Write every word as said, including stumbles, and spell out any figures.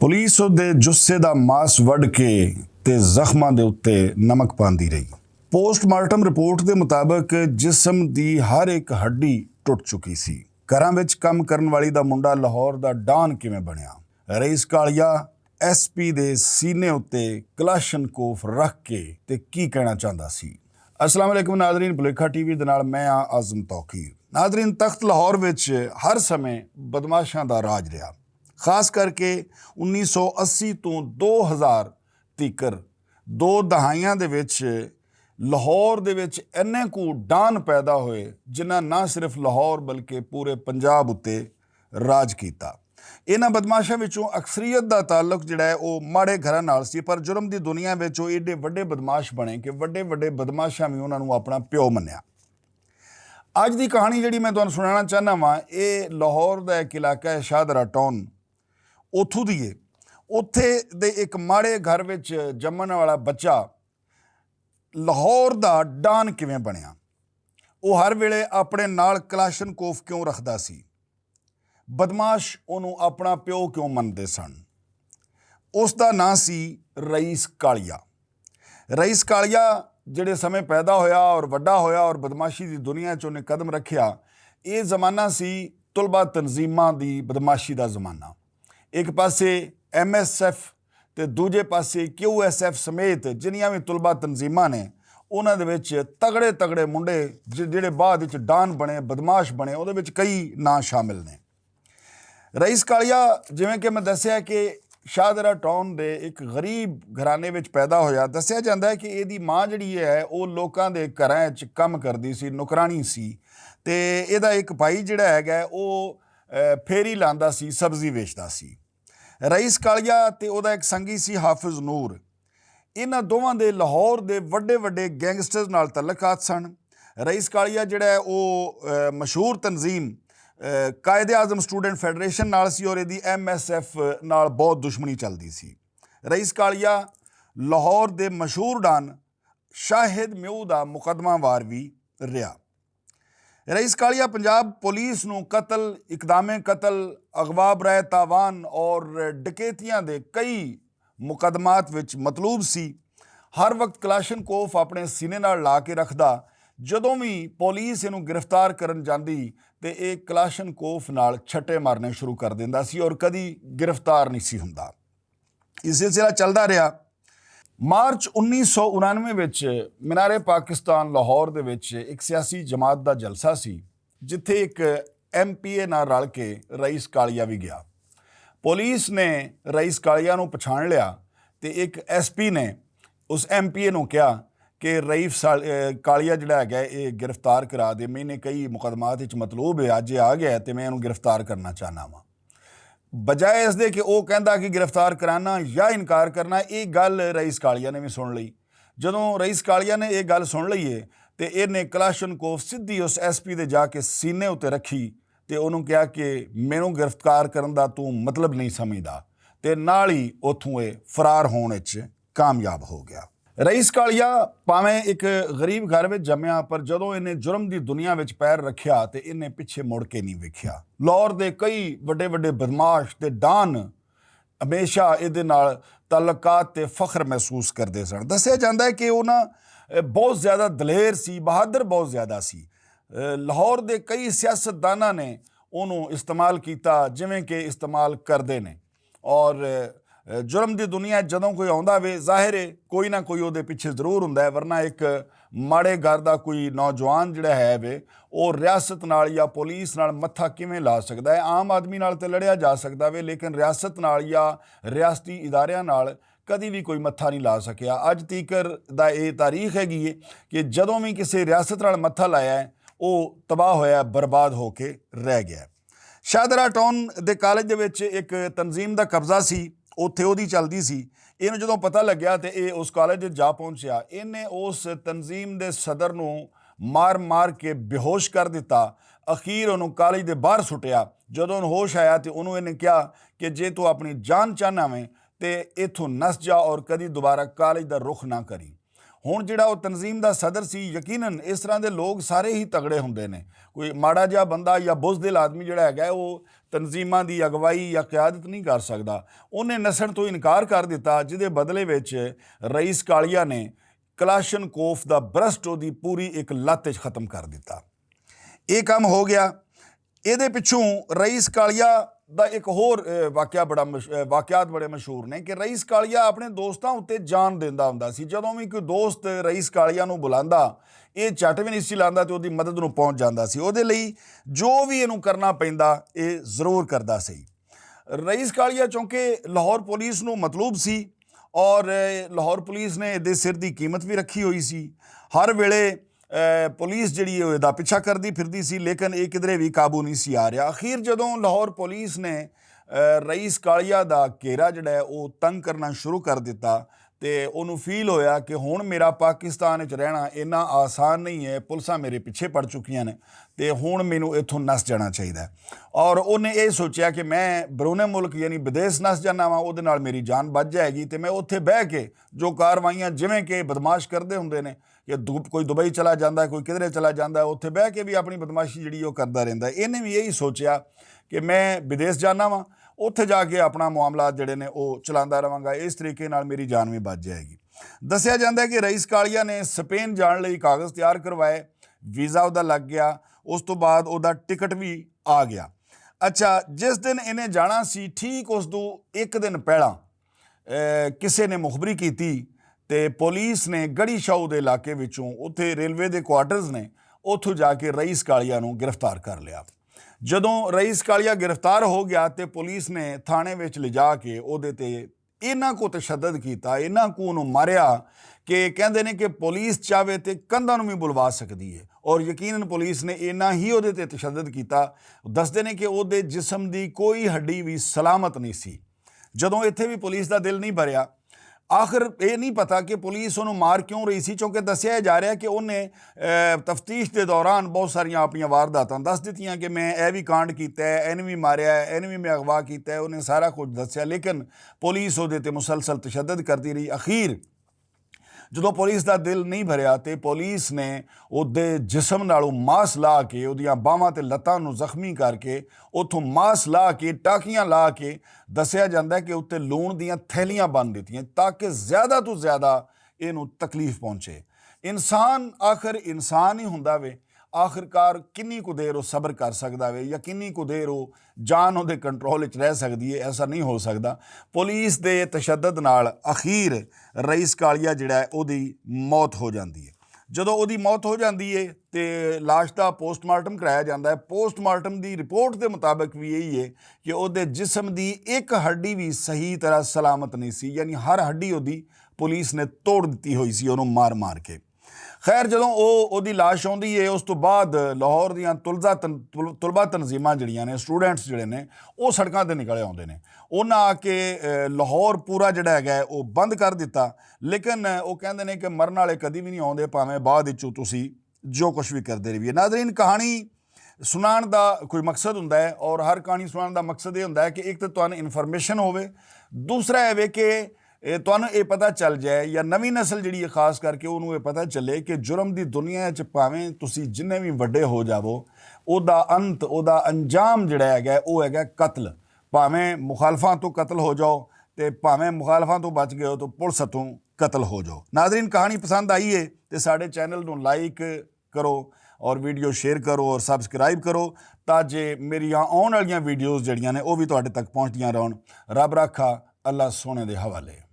پولیس اودے جسے دا ماس وڈ کے تے زخماں دے اتے نمک پاندی رہی۔ پوسٹ مارٹم رپورٹ دے مطابق جسم دی ہر ایک ہڈی ٹوٹ چکی سی۔ گھراں وچ کم کرن والی دا منڈا لاہور دا ڈان کیویں بنیا؟ رئیس کالیا ایس پی دے سینے اتے کلاشن کوف رکھ کے تے کی کہنا چاہندا سی؟ السلام علیکم ناظرین، بلیکھا ٹی وی دے نال میں آں اعظم توقیر۔ ناظرین، تخت لاہور وچ ہر سمے بدمعاشاں دا راج رہیا، خاص کر کے انیس سو اسی توں دو ہزار تیکر دو دہائیاں دے وچ لاہور دے وچ اینے کو ڈان پیدا ہوئے، جنہاں نہ صرف لاہور بلکہ پورے پنجاب اتے راج کیتا۔ انہاں بدمعاشاں وچوں اکثریت دا تعلق جڑا ہے، او ماڑے گھراں نال سی، پر جرم دی دنیا وچ او ایڈے وڈے بدمعاش بنے کہ وڈے وڈے بدمعاشاں وی انہاں نوں اپنا پیو منیا۔ اج دی کہانی جڑی میں تانوں سنانا چاہنا واں، اے لاہور دا ایک علاقہ ہے، شاہ درا ٹاؤن، اوتھوں دی ہے۔ اوتھے دے ایک ماڑے گھر وچ جمن والا بچہ لاہور دا ڈان کیویں بنیا؟ او ہر ویلے اپنے نال کلاشن کوف کیوں رکھدا سی؟ بدمعاش اونوں اپنا پیو کیوں منندے سن؟ اس دا ناں سی رئیس کالیا۔ رئیس کالیا جڑے سمے پیدا ہویا اور وڈا ہویا اور بدمعاشی دی دنیا چ انہیں قدم رکھیا، اے زمانہ سی طلبہ تنظیماں دی بدمعاشی دا زمانہ۔ ایک پاسے ایم ایس ایف تے دوجے پاسے کیو ایس ایف سمیت جنیاں وی طلبہ تنظیماں نے، انہاں دے وچ تگڑے تگڑے منڈے ج-، جڑے بعد وچ ڈان بنے، بدمعاش بنے، اودے وچ کئی ناں شامل نے۔ رئیس کالیا، جویں کہ میں دسیا کہ شاہ درا ٹاؤن دے ایک غریب گھرانے وچ پیدا ہویا۔ دسیا جاندا ہے کہ ایدی ماں جڑی ہے، او لوکاں دے گھراں وچ کم کردی سی، نوکرانی سی، تے ایدا ایک بھائی جڑا ہے گا، او، اے، پھیری لاندا سی، سبزی ویچدا سی۔ رئیس کالیا تے اوہدا اک سنگی سی حافظ نور۔ انہاں دوواں دے لاہور دے وڈے وڈے گینگسٹرز نال تعلقات سن۔ رئیس کالیا جڑا ہے او، اے، مشہور تنظیم، اے، قائد اعظم سٹوڈنٹ فیڈریشن نال سی اور ایہدی ایم ایس ایف نال بہت دشمنی چلدی سی۔ رئیس کالیا لاہور دے مشہور ڈان شاہد میو دا مقدمہ وار وی رہیا۔ رئیس کالیا پنجاب پولیس نوں قتل، اقدام قتل، اغوا برائے تاوان اور ڈکیتیاں دے کئی مقدمات وچ مطلوب سی۔ ہر وقت کلاشن کوف اپنے سینے نال لا کے رکھدا۔ جدوں وی پولیس اینوں گرفتار کرن جاندی تے ایہ کلاشن کوف نال چھٹے مارنے شروع کر دیندا سی اور کدی گرفتار نہیں سی ہوندا۔ یہ سلسلہ چلدا رہیا۔ مارچ انیس سو انانوے وچ مینار پاکستان لاہور دے وچ ایک سیاسی جماعت دا جلسہ سی، جتھے ایک ایم پی اے نال رل کے رئیس کالیا وی گیا۔ پولیس نے رئیس کالیا نوں پچھان لیا تے ایک ایس پی نے اس ایم پی اے نوں کہیا کہ رئیس سال-، اے، کالیا جڑا ہے گا، اے گرفتار کرا دے، میں نے کئی مقدمات وچ مطلوب ہے، اج اے آ گیا ہے تے میں اینوں گرفتار کرنا چاہنا واں۔ بجائے اس دے کہ او کہندا کہ گرفتار کرانا یا انکار کرنا، اے گل رئیس کالیا نے وی سن لئی۔ جدوں رئیس کالیا نے اے گل سن لئی ہے تے اے نے کلاشن کوف سدھی اس ایس پی دے جا کے سینے اتے رکھی تے اونوں کہیا کہ مینوں گرفتار کرن دا توں مطلب نہیں سمجھدا، تے نال ہی اوتھوں اے فرار ہون وچ کامیاب ہو گیا۔ رئیس کالیا پاویں ایک غریب گھر وچ جمیا، پر جدوں انہیں جرم دی دنیا وچ پیر رکھیا تے انہیں پچھے مڑ کے نہیں ویکھیا۔ لاہور دے کئی وڈے وڈے بدمعاش تے ڈان ہمیشہ ایہدے نال تعلقات تے فخر محسوس کردے سن۔ دسیا جاندا ہے کہ انہاں، اے، بہت زیادہ دلیر سی، بہادر بہت زیادہ سی۔ اے، لاہور دے کئی سیاستداناں نے انہوں استعمال کیتا، جویں کہ استعمال کردے نے۔ اور، اے، جرم دی دنیا جدوں کوئی آوندا وے، ظاہر ہے کوئی نہ کوئی اودے پیچھے ضرور ہوندا ہے، ورنہ ایک ماڑے گھر دا کوئی نوجوان جڑا ہے وے، او ریاست نال یا پولیس نال متھا کیویں لا سکدا ہے؟ عام آدمی نال تے لڑیا جا سکدا وے، لیکن ریاست نال یا ریاستی اداریاں نال کدی وی کوئی متھا نہیں لا سکیا۔ اج تیکر دا اے تاریخ ہے گی ہے کہ جدوں وی کسے ریاست نال متھا لایا ہے، او تباہ ہویا ہے، برباد ہو کے رہ گیا ہے۔ شاہدرہ ٹاؤن دے کالج دے وچ ایک تنظیم دا قبضہ سی، اوتھے اودی چلدی سی۔ اینوں جدوں پتہ لگیا تے اے اس کالج وچ جا پہنچیا۔ اینے اس تنظیم دے صدر نوں مار مار کے بے ہوش کر دتا۔ اخیر اونوں کالج دے باہر سٹیا۔ جدوں اونوں ہوش آیا تے اونوں اینے کہیا کہ جے تو اپنی جان چاہنا ویں تے ایتھوں نس جا اور کدی دوبارہ کالج دا رخ نہ کریں۔ ہن جیہڑا او تنظیم دا صدر سی، یقینا اس طرح دے لوگ سارے ہی تگڑے ہوندے نے۔ کوئی ماڑا جیہا بندہ یا بزدل آدمی جیہڑا ہے او تنظیماں دی اگوائی یا قیادت نہیں کر سکدا۔ انہیں نسن توں انکار کر دتا، جس دے بدلے وچ رئیس کالیا نے کلاشن کوف دا برسٹ اوہدی پوری اک لت وچ ختم کر دتا۔ ایہہ کم ہو گیا۔ ایہدے پچھوں رئیس کالیا دا اک ہور واقعات بڑے مشہور نے کہ رئیس کالیا اپنے دوستاں اتے جان دیندا ہوندا سی۔ جدوں وی کوئی دوست رئیس کالیا نوں بلاندا، ایہہ چٹ وی نہیں سی لاندا تے اوہدی مدد نوں پہنچ جاندا سی۔ اوہدے لئی جو وی اینوں کرنا پیندا، ایہہ ضرور کردا سی۔ رئیس کالیا چونکہ لاہور پولیس نوں مطلوب سی، اور لاہور پولیس نے ایہدے سر دی قیمت وی رکھی ہوئی سی۔ ہر ویلے پولیس جیہڑی ہے او ایہدا پچھا کردی پھردی سی، لیکن ایہہ کدرے وی قابو نہیں سی آ رہیا۔ اخیر جدوں لاہور پولیس نے رئیس کالیا دا گھیرا جیہڑا ہے او تنگ کرنا شروع کر دتا، تے اوہنوں فیل ہویا کہ ہن میرا پاکستان وچ رہنا اینا آسان نہیں ہے، پولیساں میرے پچھے پڑ چکیاں نے، تے ہن مینوں ایتھوں نس جانا چاہیدا ہے۔ اور اوہنے ایہہ سوچیا کہ میں برون ملک یعنی بدیس نس جانا واں، اوہدے نال میری جان بچ جائے گی تے میں اتھے بہہ کے جو کاروائیاں جیویں کہ بدمعاش کردے ہوندے نے، یا کوئی دبئی چلا جاندا ہے، کوئی کدرے چلا جاندا ہے، اتھے بہہ کے وی اپنی بدمعاشی جیہڑی او کردا رہندا ہے۔ ایہنے وی ایہی سوچیا کہ میں بدیس جانا واں، اتھے جا کے اپنا معاملات جیہڑے نے او چلاندا رہواں گا، اس طریقے نال میری جان وی بچ جائے گی۔ دسیا جاندا ہے کہ رئیس کالیا نے سپین جان لئی کاغذ تیار کروائے، ویزا اوہدا لگ گیا، اس توں بعد اوہدا ٹکٹ وی آ گیا۔ اچھا، جس دن انہیں جانا سی، ٹھیک اس دوں اک دن پہلاں کسے نے مخبری کیتی، تے پولیس نے گڑی شاہو دے علاقے وچوں اتھے ریلوے دے کوارٹرز نے، اتھوں جا کے رئیس کالیا نوں گرفتار کر لیا۔ جدوں رئیس کالیا گرفتار ہو گیا تے پولیس نے تھانے وچ لجا کے اوہدے تے انہاں کو تشدد کیتا، انہاں کو انہوں ماریا کہ کہندے نے کہ پولیس چاہے تے کندھاں نوں وی بلوا سکدی ہے۔ اور یقینا پولیس نے انہاں ہی اوہدے تے تشدد کیتا۔ دسدے نے کہ اوہدے جسم دی کوئی ہڈی وی سلامت نہیں سی۔ جدوں اتھے وی پولیس دا دل نہیں بھریا۔ آخر ایہہ نہیں پتا کہ پولیس انہوں مار کیوں رہی سی، چونکہ دسیا جا رہیا کہ انہیں تفتیش دے دوران بہت ساریاں اپنیاں وارداتاں دس دتیاں کہ میں ایہہ وی کانڈ کیتا ہے، اینویں ماریا ہے، اینویں میں اغوا کیتا ہے، انہیں سارا کچھ دسیا، لیکن پولیس اوہدے تے مسلسل تشدد کردی رہی۔ اخیر جدوں پولیس دا دل نہیں بھریا تے پولیس نے اوہدے جسم نالوں ماس لا کے اوہدیاں باہواں تے لتاں نوں زخمی کر کے اتھوں ماس لا کے ٹاکیاں لا کے دسیا جاندا ہے کہ اتھے لون دیاں تھیلیاں بن دتیاں تاکہ زیادہ توں زیادہ اینوں تکلیف پہنچے۔ انسان آخر انسان ہی ہوندا وے۔ آخرکار کنی کو دیر او صبر کر سکدا وے یا کنی کو دیر او جان اوہدے کنٹرول وچ رہ سکدی ہے، ایسا نہیں ہو سکدا۔ پولیس دے تشدد نال اخیر رئیس کالیا جیہڑا ہے اوہدی موت ہو جاندی ہے۔ جدوں اوہدی موت ہو جاندی ہے تے لاش دا پوسٹ مارٹم کرایا جاندا ہے۔ پوسٹ مارٹم دی رپورٹ دے مطابق وی ایہی ہے کہ اوہدے جسم دی اک ہڈی وی صحیح طرح سلامت نہیں سی، یعنی ہر ہڈی اوہدی پولیس نے توڑ دتی ہوئی سی اوہنوں مار مار کے۔ خیر، جدوں او اوہدی لاش آندی ہے، اس توں بعد لاہور دیاں طلزہ تن- طل- طلبہ تنظیماں جیہڑیاں نے، سٹوڈنٹس جیہڑے نے، او سڑکاں تے نکلے آندے نے۔ انہاں آ کے لاہور پورا جیہڑا ہے او بند کر دتا۔ لیکن او کہندے نے کہ مرن والے کدی وی نہیں آندے، پاویں بعد وچوں تسی جو کچھ وی کردے رہیے۔ ناظرین، کہانی سنان دا کوئی مقصد ہوندا ہے، اور ہر کہانی سنان دا مقصد ایہہ ہوندا ہے کہ ایک تے تہانوں انفارمیشن ہووے، دوسرا ایہہ وے کہ تہانوں ایہہ پتہ چل جائے یا نوی نسل جیہڑی ہے خاص کر کے اوہنوں ایہہ پتہ چلے کہ جرم دی دنیا وچ پاویں تسی جنہیں وی وڈے ہو جاوو، اوہدا انت اوہدا انجام جیہڑا ہے او ہے قتل۔ پاویں مخالفاں توں قتل ہو جاؤ، تے پاویں مخالفاں توں بچ گئے ہو تو پولیس توں قتل ہو جاؤ۔ ناظرین، کہانی پسند آئی ہے تے ساڈے چینل نوں لائک کرو اور ویڈیو شیئر کرو اور سبسکرائب کرو، تاکہ میریاں آن والیاں ویڈیوز جیہڑیاں نے او وی تہاڈے تک پہنچدیاں رہن۔ رب رکھا، اللہ سونے دے حوالے۔